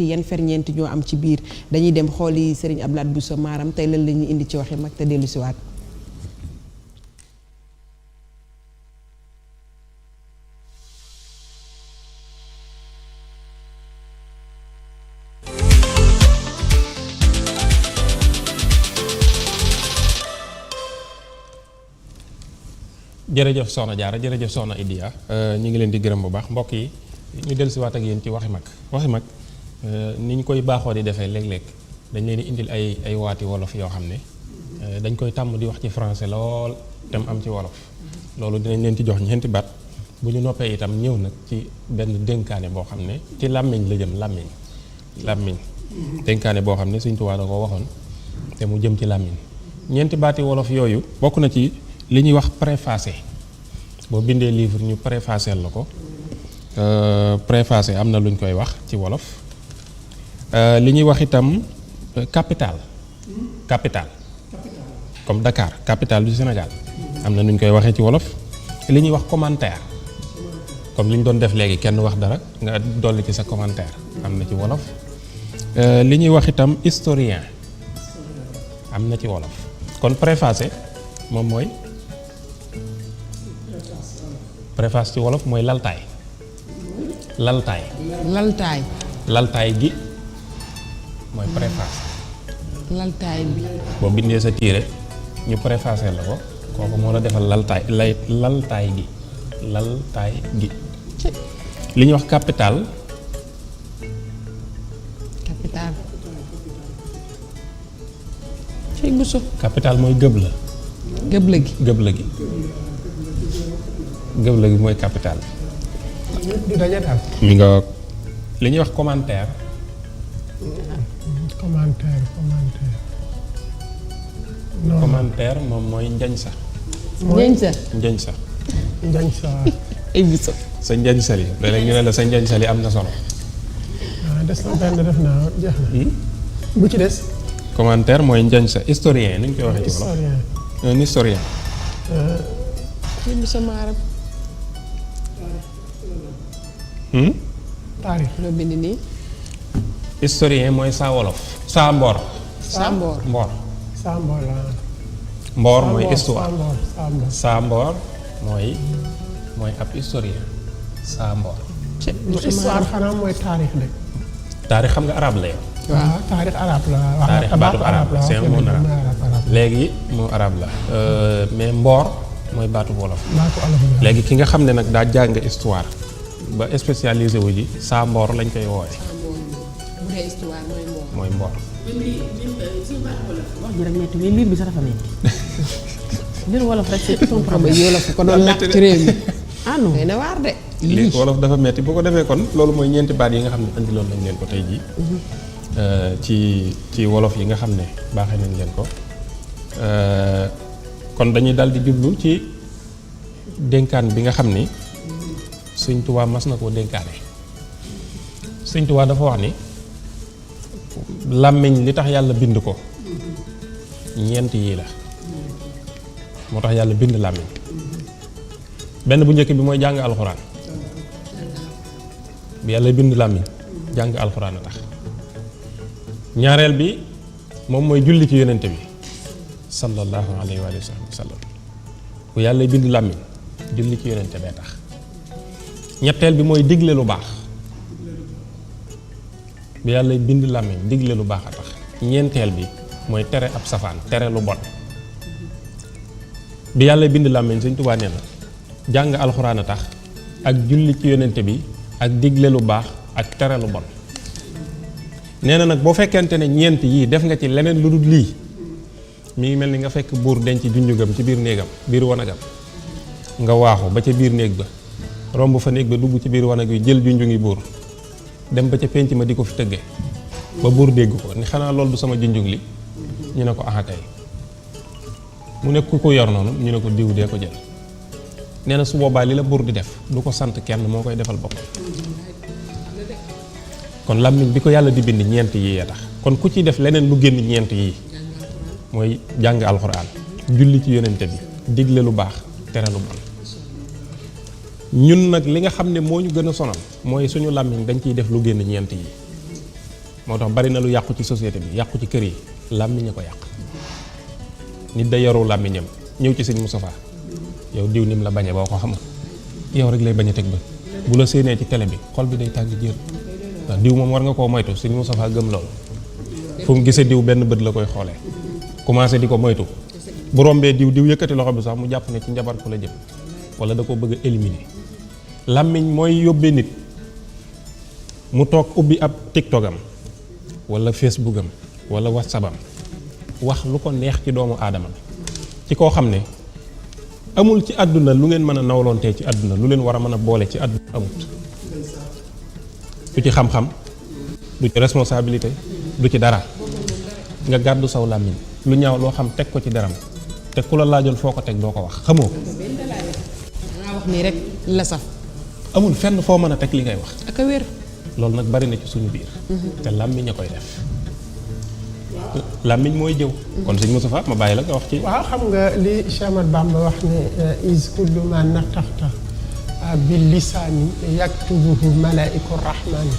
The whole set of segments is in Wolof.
yan ferñeent ñoo am ci biir dañuy dem xooli Serigne Abdoulaye Bousso Maram tey lan la ñuy indi ci waxi mag te dellu si waat. jërëjëf soxna Diarra jërëjëf soxna Idia ñu ngi leen di gërëm bu baax mbokk yi ñu dellusiwaat ak yéen ci waxi mag ni ñu koy baaxoo di defee léeg-léeg dañ leen di indil ay waati wolof yoo xam ne dañ koy tàmm di wax ci français lool te mu am ci wolof loolu dinañ leen ci jox ñeenti baat bu ñu noppee itam ñëw nag ci benn dénkaane boo xam ne ci làmmiñ la jëm làmmiñ dénkaane boo xam ne Sëñ Tuubaa da ko waxoon te mu jëm ci làmmiñ ñeenti baati wolof yooyu bokk na ci li ñuy wax préfacé boo bindee livre ñu préfacé la ko préfacé am na lu ñu koy wax ci wolof li ñuy wax itam capitale comme Dakar capitale du Sénégal am na nu ñu koy waxee ci wolof li ñuy wax commentaire comme li ñu doon def léegi kenn wax dara nga dolli ci sa commentaire am na ci wolof li ñuy wax itam historien am na ci wolof kon préfacé moom mooy préface ci wolof mooy laltaay gi mooy préface laltaay bi boo bindee sa téere ñu préfacé la ko kooku moo la defal laltaay gi li ñuy wax capital ci Bousso capital mooy gëb la gi mooy capital du daje daal. mi nga li ñuy wax commentaire non commentaire moom mooy njañ sa ay Bousso sa njañ sali léeg-léeg ñu ne la sa njañ sali am na solo des na benn def naa jeex na bu ci des commentaire mooy njañ sa historien ni ñu koy waxee ci wolof un historien ci Bousso Maram taarix loo bind nii historien mooy saa wolof saa mboor mboor mooy histoire saa mboor mooy ab historien saa mboor histoire xanaa mooy taarix de. taarix xam nga arab la yow waaw taarix arab la. taarix baatu arab la c'est un mot arabe léegi moo arab la mais mboor mooy baatu wolof léegi ki nga xam ne nag daa jàng histoire ba spécialisé wu ji saa mboor lañ koy woowe bu dee histoire mooy mboor wax ji rek metti mais liir bi sax dafa metti liir wolof rek c'est tout un xam nga yoolof ko doon làkk ci réew mi ah non day na waar de lii wolof dafa metti bu ko defee kon loolu mooy ñeenti baat yi nga xam ne andiloon nañ leen ko tey jii ci wolof yi nga xam ne baaxee nañ leen ko kon dañuy dal di jublu ci dénkaan bi nga xam ni Sëñ Tuubaa mas na koo dénkaane Sëñ Tuubaa dafa wax ni làmmiñ li tax yàlla bind ko ñeent yii la moo tax yàlla bind làmmiñ benn bu njëkk bi mooy jàng alxuraan bi yàlla bind làmmiñ jàng alxuraan a tax ñaareel bi moom mooy julli ci yonente bi sallallahu alayhi wa sallam bu yàlla bind làmmiñ julli ci yonente bee tax ñetteel bi mooy digle lu baax bi yàlla bind làmmiñ digle lu baax a tax ñeenteel bi mooy tere ab safaan tere lu bon bi yàlla bind làmmiñ Sëñ Tuubaa nee na jàng alxuraan a tax ak julli ci yonente bi ak digle lu baax ak tere lu bon nee na nag boo fekkente ne ñeent yii def nga ci leneen lu dul lii mi ngi mel ni nga fekk buur denc junjugam ci biir néegam biir wanagam nga waaxu ba ca biir néeg ba romb fa néeg ba dugg ci biir wanag wi jël junju ngi buur dem ba ca penc ma di ko fi tëgge ba buur dégg ko ni xanaa loolu du sama junjung li ñu ne ko aha kay mu ne ku ko yor noonu ñu ne ko diw dee ko jël nee na su boobaa li la buur di def du ko sant kenn moo koy defal bopp kon làmmiñ bi ko yàlla di bind ñeent yii ya tax kon ku ci def leneen lu génn ñeent yii mooy jàng alxuraan julli ci yonente bi digle lu baax tere lu bon ñun nag li nga xam ne moo ñu gën a sonal mooy suñu làmmiñ dañ ciy def lu génn ñeent yi moo tax bari na lu yàqu ci société bi yàqu ci kër yi làmmiñ a ko yàq nit da yoru làmmiñam ñëw ci sëñ Moustapha yow diw nim la bañe boo ko xamul yow rek lay bañ a teg ba bu la séenee ci télé bi xol bi day tàng jër waaw diw moom war nga koo moytu sëñ Moustapha gëm loolu fu mu gisee diw benn bët la koy xoolee commencé di ko moytu bu rombee diw yëkkati loxo bi sax mu jàpp ne ci njabar ko la jëm wala da ko bëgg a éliminer làmmiñ mooy yóbbee nit mu toog ubbi ab tiktokam wala facebookam wala whatsappam wax lu ko neex ci doomu aadama ci koo xam ne amul ci àdduna lu ngeen mën a nawloontee ci àdduna lu leen war a mën a boole ci àdduna amut du ci xam-xam du ci responsabilité du ci dara nga gàddu saw làmmiñ lu ñaaw loo xam teg ko ci deram te ku la laajoon foo ko teg doo ko wax xamoo ko dangaa wax nii rek la saf amul fenn foo mën a teg li ngay wax ak a wér loolu nag bari na ci suñu biir te làmmiñ a koy def làmmiñ mooy jëw kon sëñ Moustapha ma bàyyi la nga wax ci waaw xam nga li Cheikh Ahmad Bamba wax ne is kullu ma nataxta bil lisaani yaktubuhu malaiku rahmani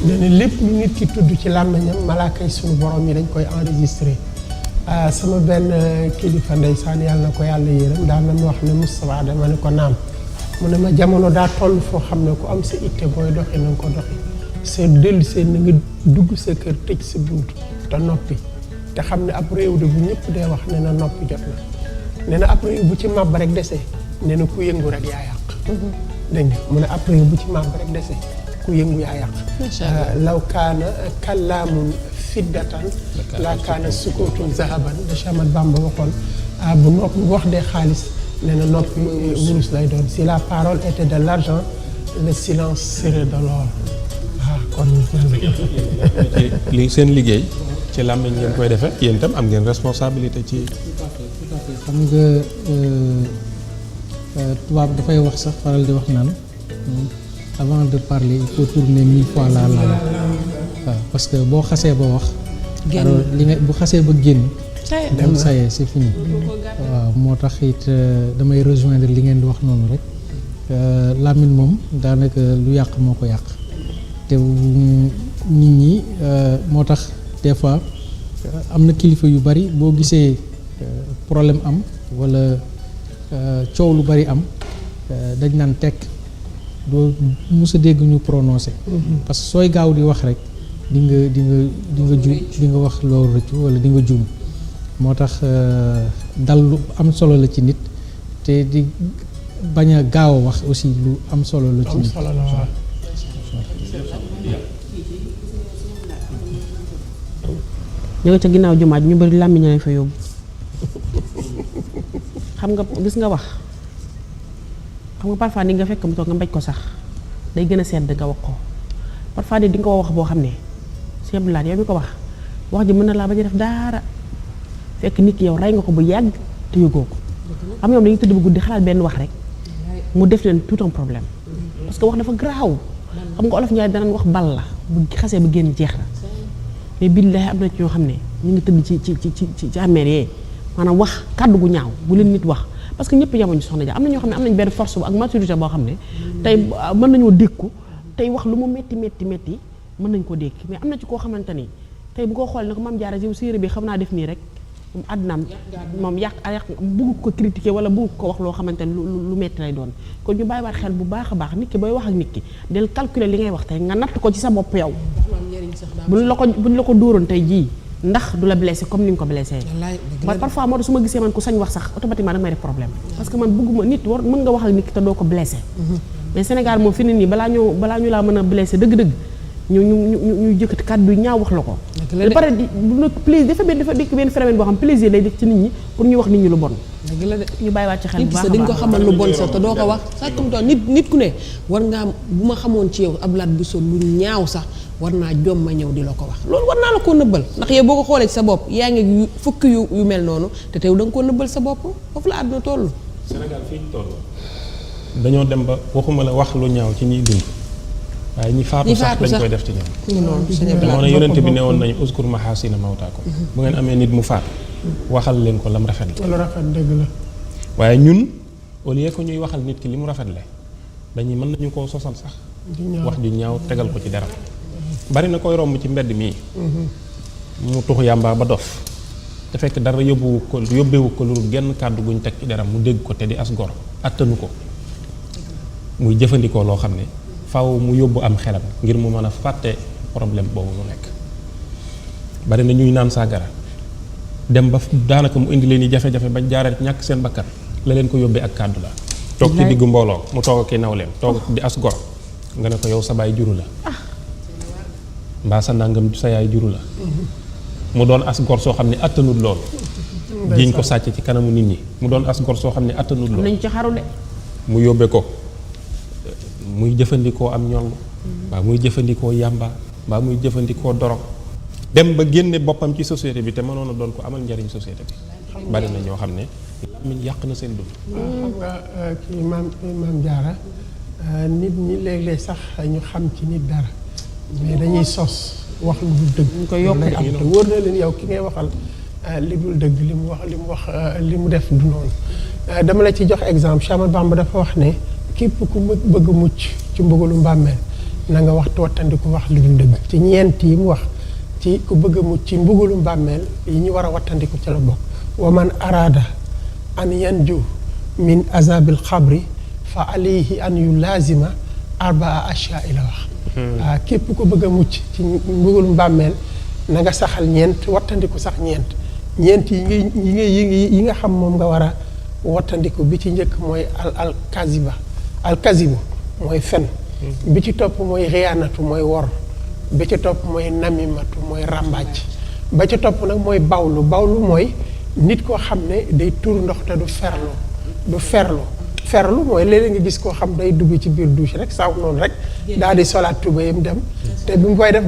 nee na lépp lu nit ki tudd ci làmmiñam malaaka yi suñu borom yi dañ koy enregistré sama benn kilifa ndeysaan yàlla na ko yàlla yërëm daan na wax ne Moustapha dama ne ko naam mu ne ma jamono daa toll foo xam ne ku am sa itte booy doxi na nga ko doxi seen dellu seen na nga dugg sa kër tëj sa bunt te noppi te xam ne ab réew de bu ñëpp dee wax ne na noppi jot na nee na ab réew bu ci màbb rek dese nee na ku yëngu rek yaa yàq dégg nga mu ne ab réew bu ci màbb rek dese ku yëngu yaa yàq law kaana kallaamun fiddatan la kaana sukutun zahaban da Cheikh Ahmad Bamba waxoon bu nopp bu wax dee xaalis nee na noppi wurus lay doon si la parole était de l'argent le silence serait de l'or kon li seen liggéey ci làmmiñ ngeen koy defee yéen itam am ngeen responsabilité ci xam nga tubaab dafay wax sax faral di wax naan avant de parler il faut tourner 1000 fois la langue waaw parce que boo xasee ba wax alors li nga bu xasee ba génn dem saye c'est fini waaw moo tax it damay rejoindre li ngeen di wax noonu rek làmmiñ moom daanaka lu yàq moo ko yàq te nit ñi moo tax des fois am na kilifa yu bari boo gisee problème am walla coow lu bari am dañ naan tekk doo mës a dégg ñu prononcé parce que sooy gaaw di wax rek di nga juum di nga wax loolu rëccu walla di nga juum moo tax dal lu am solo la ci nit te di bañ a gaaw a wax aussi lu am solo la ci nit ñoo ca ginnaaw jumaa ñu bari làmmiñ lañ fa yóbbu xam nga gis nga wax xam nga parfois ni nga fekk mu toog nga mbéj ko sax day gën a sedd nga wax ko parfois di nga ko wax boo xam ne si laat yow mi ko wax ji mën na laa bañ a def daara fekk nit ki yow rey nga ko bu yàgg te yëgoo ko am ñoom dañuy tëdd bu guddi xalaat benn wax rek mu def leen tout un problème parce que wax dafa garaaw xam nga olof Njaay danañ wax bal la bu xasee ba génn jeex na mais billahi am na ci ñoo xam ne ñu ngi tëdd ci armeel yee maanaam wax kàddu gu ñaaw bu leen nit wax parce que ñëpp yamuñu soxna ja am na ñoo xam ne am nañ benn force ak maturité boo xam ne tey mën nañoo dékku tey wax lu mu metti mën nañ ko dékk mais am na ci koo xamante ni tey bu ko xool ne ko Mame Diarra yow séeréer bi xam naa def nii rek moom àddunaam moom yàq bëgg ko critiquer wala bëgg ko wax loo xamante ni lu metti lay doon kon ñu bàyyiwaat xel bu baax a baax nit ki booy wax ak nit ki del calculer li ngay wax tey nga natt ko ci sa bopp yow buñ la ko dóoroon tey jii ndax du la blessé comme ni nga ko blessé mooy parfois moo tax su ma gisee man ku sañ wax sax automatiquement danga may def problème parce que man bëgguma nit war mën nga wax ak nit ki te doo ko blessé mais Sénégal moom fi ne nii balaa ñu laa mën a blessé dëgg-dëgg ñu jëkkati kàddu ñaaw wax la ko ba pare plaisir dafa dikk benn phénomène boo xam plaisir lay def ci nit ñi pour ñu wax nit ñi lu bon dëgg la de ñu bàyyiwaat ci xel bu baax a baax dañ ko xamal lu bon sax te doo ko wax sax comme toi nit ku ne war ngaa bu ma xamoon ci yow Abdou Lahad Bousso lu ñaaw sax war naa jom ma ñëw di la ko wax loolu war naa la koo nëbbal ndax yow boo ko xoolee ci sa bopp yaa ngi fukki yu mel noonu te teew da nga koo nëbbal sa bopp foofu la àdduna toll. Sénégal fii ñu toll dañoo dem ba waxuma la wax lu ñaaw ci ñiy dund waaye ñi faatu sax dañ koy def ci ñoom. moo ne yonent bi ne woon nañu uskur mahasina mawtaakum bu ngeen amee nit mu faatu waxal leen ko lam rafet la. lu rafet dëgg la. waaye ñun au lieu que ñuy waxal nit ki li mu rafet la dañuy mën nañu koo sosal sax. wax ju ñaaw tegal ko ci dara bari na koy romb ci mbedd mii mu tux yàmbaa ba dof te fekk dara yóbbewu ko lu dul genn kàddu guñ teg ci deram mu dégg ko te di as gor attanu ko muy jëfandikoo loo xam ne faw mu yóbbu am xelam ngir mu mën a fàtte problème boobu mu nekk. bari na ñuy naan sàngara dem ba daanaka mu indi leen yi jafe-jafe ba jaaree ñàkk seen bakkan la leen ko yóbbee ak kàddu la toog ci diggu mbooloo mu toog ak i nawleem toog di as gor nga ne ko yow sa baay juru la mbaa sa nangam sa yaay juru la mu doon as gor soo xam ne attanul loolu jiñ ko sàcc ci kanamu nit ñi mu doon as gor soo xam ne attanul loolu nañ ci xaru de mu yóbbe ko muy jëfandikoo am ñoll mbaa muy jëfandikoo yàmba mbaa muy jëfandikoo dorog dem ba génne boppam ci société bi te mënoon a doon ko amal njariñ société bi bari na ñoo xam ne làmmiñ yàq na seen dund. xam nga kii maam Jaara nit ñi léeg-léeg sax ñu xam ci nit dara mais dañuy sos wax lu dul dëgg. ñu koy yokk lay am te wóor na leen yow ki ngay waxal li dul dëgg li mu wax li mu def du noonu. dama la ci jox exemple Cheikh Ahmadou Bamba dafa wax ne képp ku bëgg mucc ci mbugalu mbàmmeel na nga wattandiku wax lu dul dëgg. ci ñeent yi mu wax ci ku bëgg mucc ci mbugalu mbàmmeel yi ñu war a wattandiku ci la bokk. wa man araada an yanju min azabil xabri fa alayhi an yu laazima arbaa ashyaa la wax. képp ku bëgg a mucc ci mbugalu mbàmmeel na nga saxal ñeent wattandiku sax ñeent yi nga xam moom nga war a wattandiku bi ci njëkk mooy al kazibu mooy fen. bi ci topp mooy riyaanatu mooy wor. bi ci topp mooy namimatu mooy ràmbaaj. ba ci topp nag mooy bawlu mooy nit koo xam ne day tuur ndox te du ferlu mooy léeg-léeg nga gis koo xam day dugg ci biir douche rek saw noonu rek daal di solaat tubayam dem te bi mu koy def